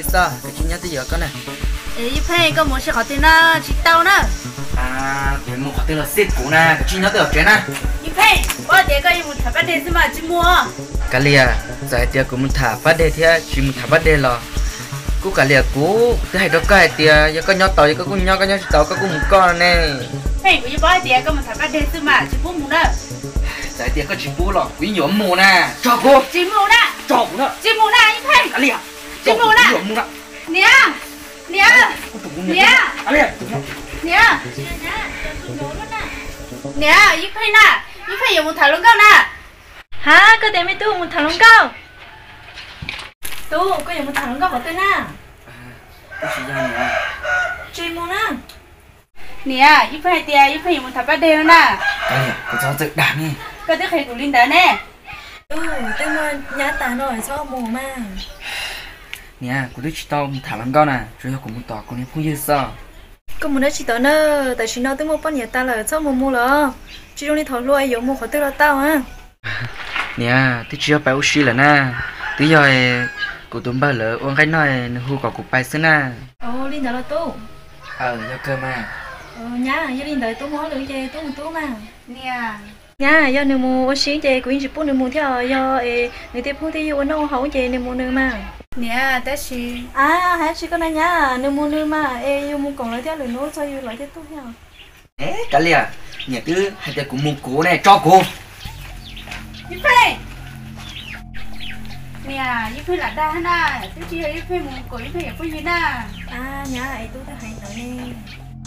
Xwb, koj tsis nyob twb yuav koj na. Es Yij Pheej, koj mus ua si qhov twg na, tsis tau na. Kuv mus qhov twg los xij kuv na, koj tsis nyob twb yuav tsev na. Yij Pheej, paub tias koj yuav mus tham pab deg xwb mas tsis mus. Kav liam, txawm hais tias kuv mus tham pab deg thiab tsis mus tham pab deg los kuj kav liam, kuv twb hais rau koj hais tias yog koj nyob tau ces koj kuj nyob, koj nyob tsis tau koj kuj mus koj ne. Pheej, kuv yeej paub hais tias koj mus tham pab deg xwb mas tsis pub mus na. Txawm hais tias koj tsis pub los kuv yeej yuav mus na, tso kuv. Tsis mus na. Tso kuv na. Tsis mus na Yij Pheej. Kav liam, tsis mus na. Niam, niam, niam, niam, Yij Pheej na, Yij Pheej yuav mus tham hluas nkauj na. Ha, koj tias me tub mus tham hluas nkauj? Tub, koj yuav mus tham hluas nkauj qhov twg na? Tsis mus na. Niam, Yij Pheej hais tias Yij Pheej yuav mus tham pab deg no na. Koj twb qhia kuv li ntawd ne. Tub, twb muaj nyab tas no txhob mus mas. Niam, kuv twb tsis tau mus tham hluas nkauj na, tsuas yog kuv mus tom kuv niag phooj ywg xwb. Koj mus dab tsi tom na, tam sim no twb muaj poj niam tas lawm txhob mus mus los. Tsis zoo li thaum hluas es yuav mus qhov twg los tau a. Niam, twb tsis yog pais ua si lawm na, twb yog kuv tus npawg lawv ua nqaij noj nws hu kom kuv pais xwb na. Li ntawd los tub? Yog kawg mas. Nyab, yog li ntawd tub mus hauj lwm ces tub mus tub mas. Niam, nyab, yog nws mus ua si ces kuv yeej tsis pub nws mus thiab, yog nws tej phooj tej ywg ua noj ua haus ces nws mus nws mas. Niam, tab sis, a, hais tsis koj na nyab, nws mus nws mas es yus mus koom lawv thiab lwm hnub txog yus lawv thiaj tuag thiab. Kav liam, niam twb hais tias kuv mus kuv ne, tso kuv. Yij Pheej, niam, Yij Pheej lam dag na, twb tsis yog Yij Pheej mus kuv, Yij Pheej yuav phooj ywg na. Nyab, es tub twb hais ntawd ne.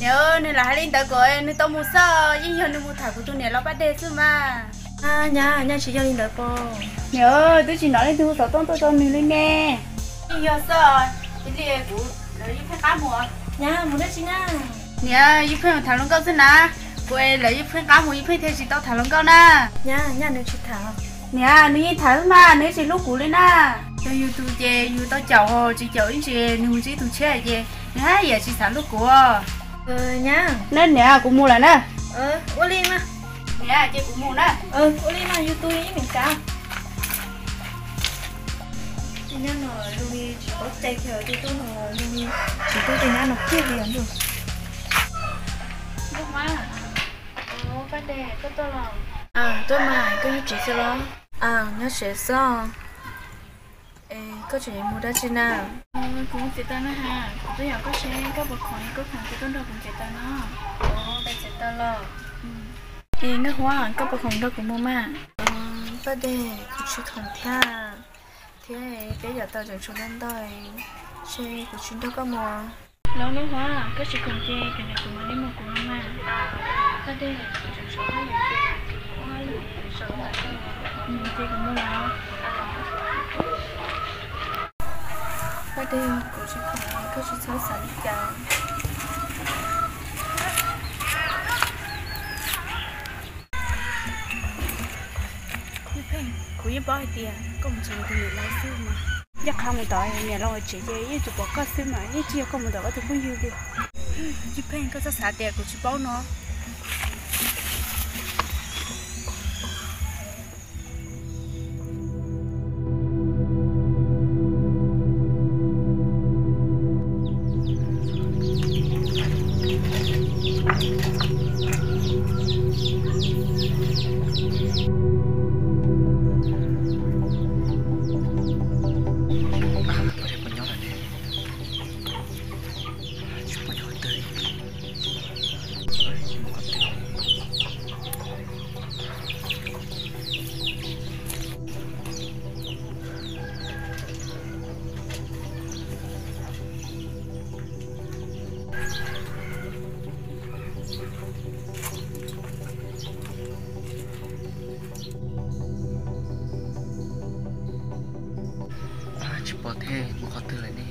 Niam, nws lam hais li ntawd kom nws tau mus xwb, yeej yog nws mus tham kuv tus niam los pab deg xwb mas. Nyab, nyab, tsis yog li ntawd pom. Niam, twb tsis hnov leej twg hu xov tooj tuaj rau nws li ne. Yeej yog xwb, cia li kuv lawv Yij Pheej qab mus. Nyab, mus dab tsi na? Niam, Yij Pheej mus tham hluas nkauj xwb na. Kuv es lawv Yij Pheej qab mus, Yij Pheej thiaj tsis tau tham hluas nkauj na. Nyab, nyab, nws tsis tham. Niam, nws yeej tham xwb mas, nws tsis hlub kuv li na. Yog yus tus ces yus tau caum, tsis caum ib ntsis nws mus ntsib tus tshiab ces nws haj yam tsis xav hlub kuv. Nyab, niam, kuv mus lawm na. Ua li mas. Niam, ces kuv mus na. Ua li mas, yus tus ib meem kav. Tus nyab no zoo li tsis paub cai kiag, tus tub no zoo li tsis hlub tus nyab no kiag li os ntuj. Nkauj Huab, Paj Dej, koj tuaj los? Tuaj mas, koj nyob tsev xwb los? Nyob tsev xwb. Es koj tseem mus dab tsi na? Kuv mus txiav taws na ha, kuv tuaj yaum koj seb koj puas khoom, koj khoom ces koj nrog kuv txiav taws no. Txiav taws los? Es Nkauj Huab, koj puas khoom nrog kuv mus mas? Paj Dej, kuv tsis khoom thiab, thiab peb yaum taws tseem tshuav ntau ntau, ntshe kuv tsis nrog koj mus. Los Nkauj Huab, koj tsis khoom ces kuv niam kuv mam li mus kuv no mas. Paj Dej, kuv tseem tshuav hauj lwm, kuv ua hauj lwm, ces kuv mus lawm. Paj Dej, kuv tsis khoom, koj tsis txhob xav li cas. Kuv yeej paub hais tias koj mus txog tus niam laus xwb mas. Yog qhov mus tom niam laus tsev ces yeej tsuas pom koj xwb mas, yeej tsis yog koj mus tom koj tus phooj ywg li. Yij Pheej, koj txhob xav tias kuv tsis paub no. Tsis pom thiab, mus qhov twg lawm ne?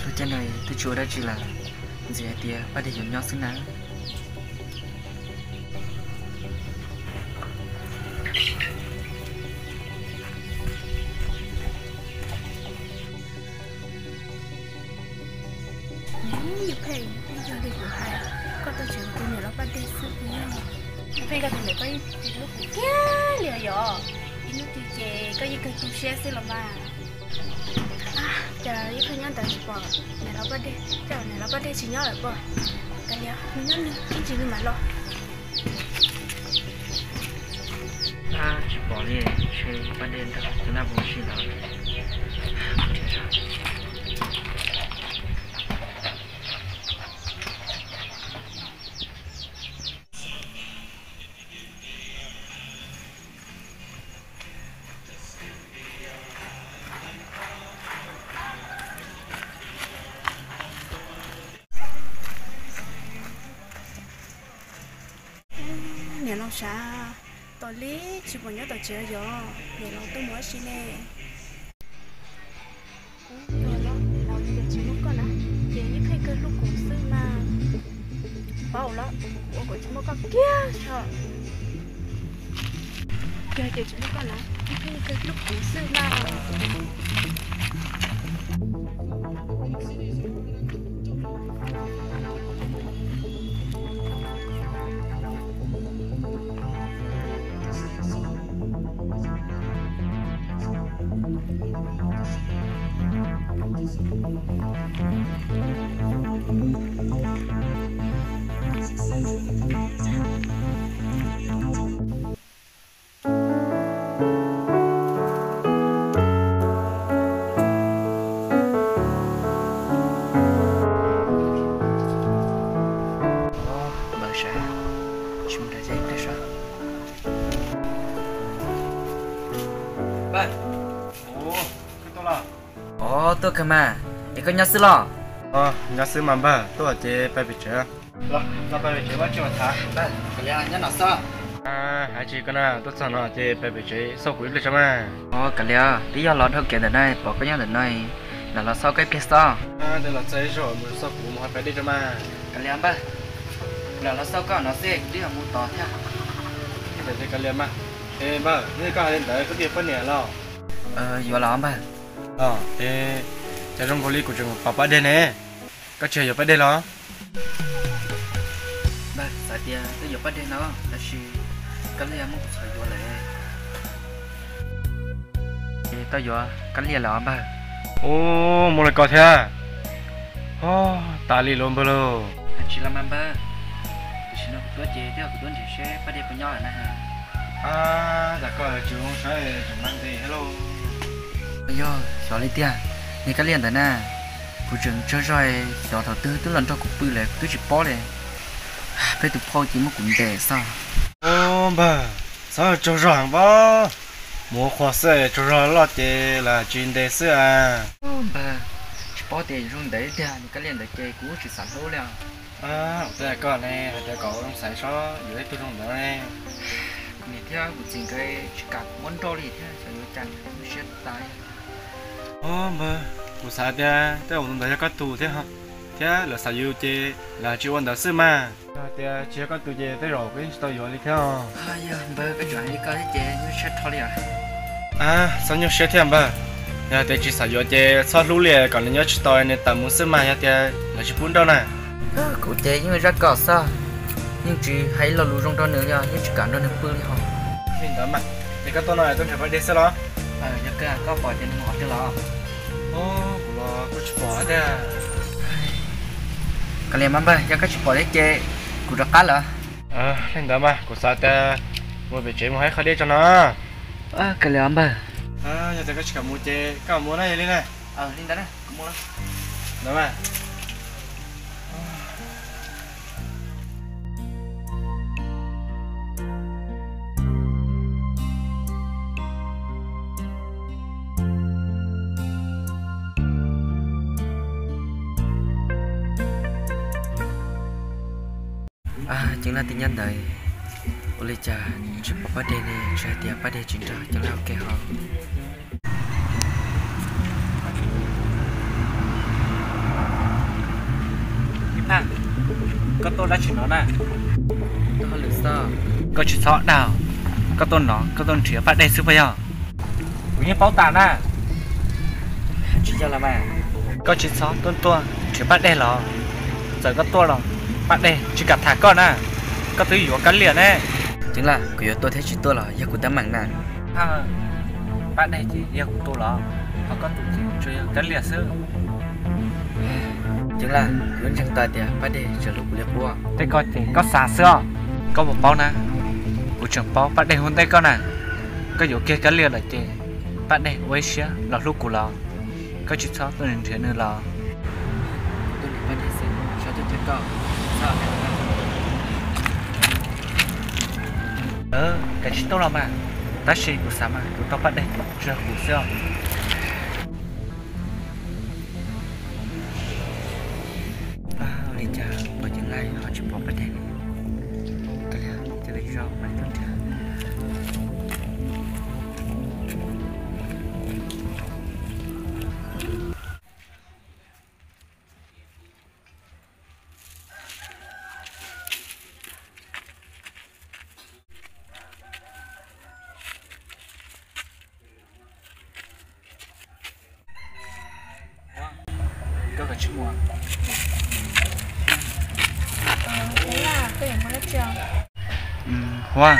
Lub caij no twb tsis ua dab tsi lawm, ntxim hais tias Paj Dej yuav nyob xwb na. Yij Pheej, yog li kuv hais, koj tuaj tsev kuv tus niam laus Paj Dej xwb puas yog? Pheej koj tus ntawm koj yeej tsis hlub kuv kiag li os. Ib hnub twg ces koj yeej kawg tu siab xwb los mas. Cas ib pliag nyob ntawd tsis pom niam laus Paj Dej, cas niam laus Paj Dej tsis nyob lawm pob? Kav liam, nws nyob nws ib ntsis nws mam los. Tsis pom li, ntshe Paj Dej nrog cov naj mus ua si lawm. Niam laus sav, tos li tsis pom nyob tom tsev yog niam laus tuaj mus ua si ne. Ua los ces tsis muaj koj na, ces yeej pheej kawg hlub kuv xwb mas. Paub los kuv ua kom tsis muaj koj kiag tso. Yog ces tsis muaj koj na, yeej pheej kawg hlub kuv xwb mas. Npawg sav, tsis mus nram zes ib pliag sav. Npawg, koj tuaj los? Ov, tuaj kawg mas, es koj nyob xwb los? Nyob xwb mas npawg, tuaj ces pab pem tsev. Los pab pem tsev, muaj tsis ua tham. Npawg, kav liam, nyob no xwb. Hais tsis koj na, tuaj txog no ces pab pem tsev xauj kuv ib pliag tso mas. Ov, kav liam, twb yog los dhau kev ntawm no pom koj nyob ntawm no, lam los xauj koj ib pliag xwb. Ntawd los txog ib zaug mus xauj kuv mus ho pab dej tso mas. Kav liam npawg, lam los xauj koj no xwb, kuv twb yuav mus tod thiab. Kav liam mas. Es npawg, nyob koj hais li ntawd koj twb yog poj niam los? Yuav los npawg. Es cas zoo nkaus li kuv tseem pom pab dej ne, koj tsis yog yuav pab dej los? Npawg, xav tias twb yuav pab dej no, tab sis kab liaj muab kuv txhom yuav lawm. Es koj yuav kab liaj lawm os npawg? Ub, muaj li ko thiab. Ov, tas li los npawg lauj. Tsis los mas npawg, tam sim no kuv tuaj ces twb yog kuv tuaj nrhiav seb pab dej puas nyob lawm na. Ab, tas koj tsis zoo saib tseem mas nqis thiab lauj. Yog xyov li tiag, niag kab liaj ntawd na, kuv tseem tsaug zog, xyov thaum twg twb los nrog kuv pw lawm kuv twb tsis paub li. Peb tus phauj ces muab kuv ntes xwb. Ub npawg, txhob tsaug zog heev pob, mus ua qhua xwb, tsaug zog loj ces lam tsis ntes xwb as. Npawg, tsis paub tias zoo ntawd tiag, niag kab liaj ntawd ces kuv tsis xav hlub li os. Ua cas koj ne, hais tias kom zoo xaiv sob yuav ib tug zoo ntawd ne. Kuv niam thiab kuv txiv nkawd tsis kam kuv muab nrauj li thiab, xyov yuav cas, kuv siab tas. Ub npawg, kuv xav tias tej zaum tus ntawd yog koj tus thiab, thiab lawv xav yuav ces lawv tsis ua ntawd xwb mas. Yog hais tias tsis yog koj tus ces tej zaum kuv yeej tsis tau yuav li thiab. Yog npawg, koj tseem hais li ko thiab ces nyuaj siab rho li os. Ab, txhob nyuaj siab thiab npawg. Yog hais tias tsis xav yuav ces txhob hlub li, kom nws nyob tsis tau, nws tawm mus xwb mas, yog tias lawv tsis pub nrauj na. Kuv ces yeej zaj kom xwb, yeej tsis hais ib lo lus zoo rau nws li, yeej tsis kam nrog nws pw li hos. Li ntawd mas, es koj tuaj no tuaj nrhiav pab dej xwb los? Yog koj, koj pom tias nws mus qhov twg los? Kuv los kuj tsis pom thiab. Kav liam mas npawg, yog koj tsis pom thiab ces kuv rov qab lawm. Li ntawd mas kuv xav tias mus pem tsev mus hais qhov dej tso no. Kav liam npawg. Yog tias koj tsis kam mus ces koj mus na, yog li na. Li ntawd na, kuv mus lawm. Ntawd mas. Ceeb laj tij nyab ntawd, ua li cas tsis pom pab dej ne, tsis hais tias pab dej tsis nrog ceeb laj ua ke ho. Ib Phaj, koj tuaj dab tsi no na? Tuaj hauj lwm xwb. Koj tsis txhob dag, koj tuaj no koj tuaj nrhiav pab dej xwb puas yog? Kuv yeej paub tas na. Tsis yog los mas. Koj tsis txhob tuaj tuaj nrhiav pab dej los? Txawm koj tuaj los pab dej tsis kam tham koj na. Koj twb yuav kab liam ne. Ceev Laj, kuv yuav tuaj thiab tsis tuaj los yog kuv teeb meem na. Paj dej ces yog kuv tus los, ho koj tus ces tsuas yog Kab Lias xwb. Ceev Laj, kuv yuav ntseeg tau tias Paj Dej tseem hlub kuv li qub. Tej ko ces koj xav xwb os. Koj puas paub na, kuv tseem paub Paj Dej hu ntej koj na. Koj yuav kiag Kab Lias lawm ces Paj Dej ua ib siab los hlub kuv los. Koj tsis txhob tuaj nrhiav nws los. Kav tsis tuaj los mas, tab sis kuv xav mas kuv tau Paj Dej tsuas yog kuv xwb os. Li cas pom Ceev Laj ho tsis pom Paj Dej li? Kav liam, cia li zov mam li tuaj nrhiav. Koj kav tsij mus. Huab,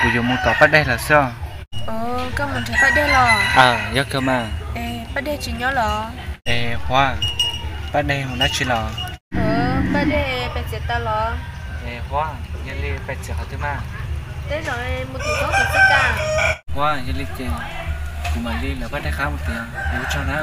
kuv yuav mus tom Paj Dej lawm xwb os. Koj mus nrhiav Paj Dej los? Yog kawg mas. Paj Dej tsis nyob los? Es Huab, Paj Dej mus dab tsi los? Paj Dej pais txiav taws los? Es Huab, yog li pais txiav qhov twg mas? Tej zaum mus tim Huab tus xwb kawg. Huab, yog li ces kuv mam li lawv Paj Dej qab mus tiag, kuv ua tsaug na.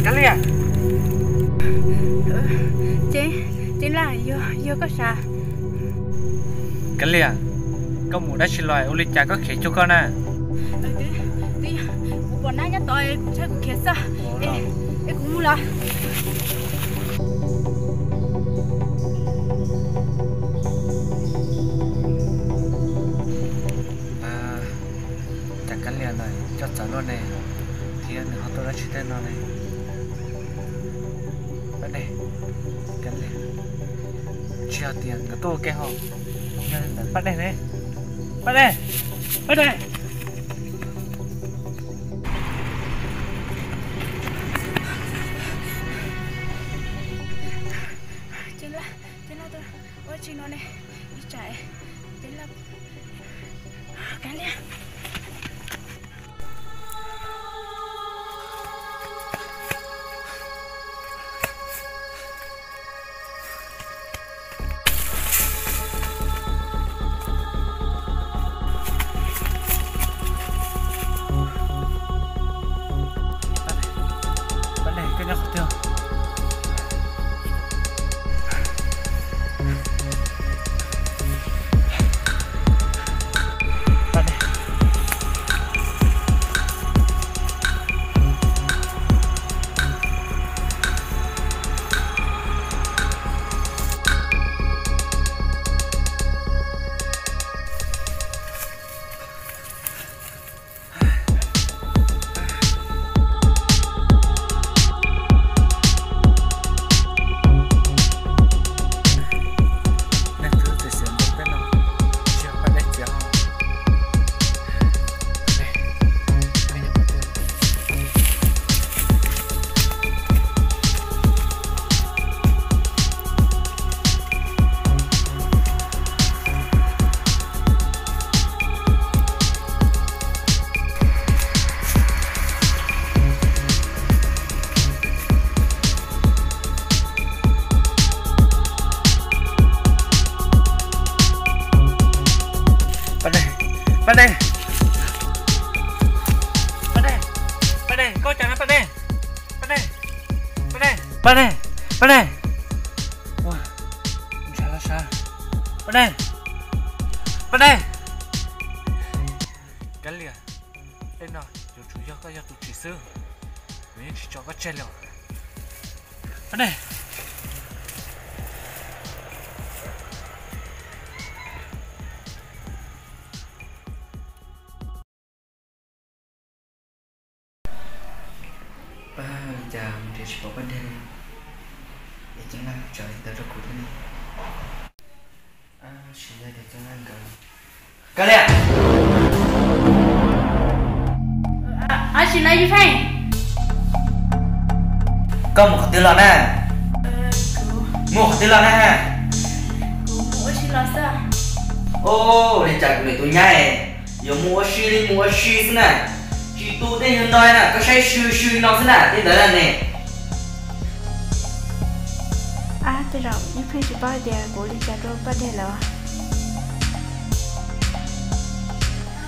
Kav Liam. Ceeb, Ceeb Laj, yog, yog koj sav? Kav Liam, koj mus dab tsi los ua li cas koj khiav cuag koj na? Twb, twb yog kuv pom nab nyob tod kuv ntshai kuv khiav xwb. Es kuv mus lawm. Cas Kav Liam ntawd coj txawv luaj ne, thiab nws ho tuaj dab tsi tej no ne? Paj Dej, Kav Liam, tsis yog tias nkawd tuaj ua ke ho, yog li ntawd Paj Dej ne? Paj Dej, Paj Dej. Ceeb Laj, Ceeb Laj tuaj ua tsi no ne? Ib tsam Ceeb Laj, Kav Liam. Paj Dej, koj nyob qhov twg? Paj Dej, Paj Dej, Paj Dej, Paj Dej, koj cas no Paj Dej, Paj Dej, Paj Dej, Paj Dej, Paj Dej. Ua, ntshav los sav. Paj Dej, Paj Dej. Kav Liam, tej no yuav tsum yog koj yog tus tsim xwb, kuv yeej tsis tso koj tseg li os. Paj Dej. Pab, cas mus nrhiav tsis pom Paj Dej li. Es Ceeb Laj tso li ntawd rau kuv thiab ne. Sim yog tias Ceeb Laj nkawd, Kav Liam! Ab, sim na Yus Pheej. Koj mus qhov twg los na? Kuv Muaj qhov twg los na? Kuv mus ua si los xwb. Ua li cas kuv niam tus nyab yuav mus ua si li mus ua si xwb na? Tsis tu tej nyuag no na, koj saib swb swb no xwb na, tej ntawd na ne. Ab, tej zaum ib pliag tsis paub hais tias kuv li cas rau Paj Dej lawm.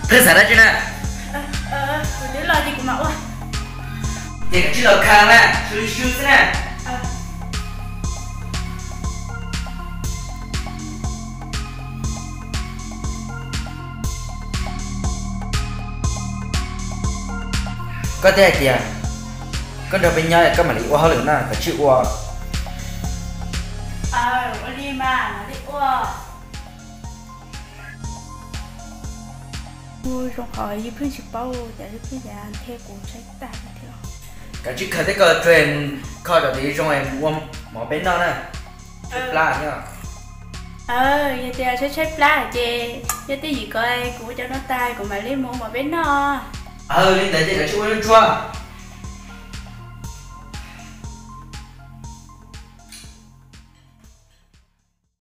Pheej xav dab tsi na? Kuv twb los ces kuv mam ua. Ces kav tsij los kha na, swb li swb xwb na. Koj twb hais tias koj nrog peb nyob koj mam li ua hauj lwm na, kav tsij ua. Ua li mas mam li ua. Kuv zoo qhov ib pliag tsis paub, cas ib pliag cas nthe kuv tshaib tag li thiab. Kav tsij khaws tej ko tsuag mus kho cov tid zoo mus ua mov peb noj na. Tshaib plab thiab. Yog tias tshaib tshaib plab ces yog tej yim ko kuv ua cov no tag kuv mam li mus ua mov peb noj. Li ntawd ces kav tsij ua ntsuag.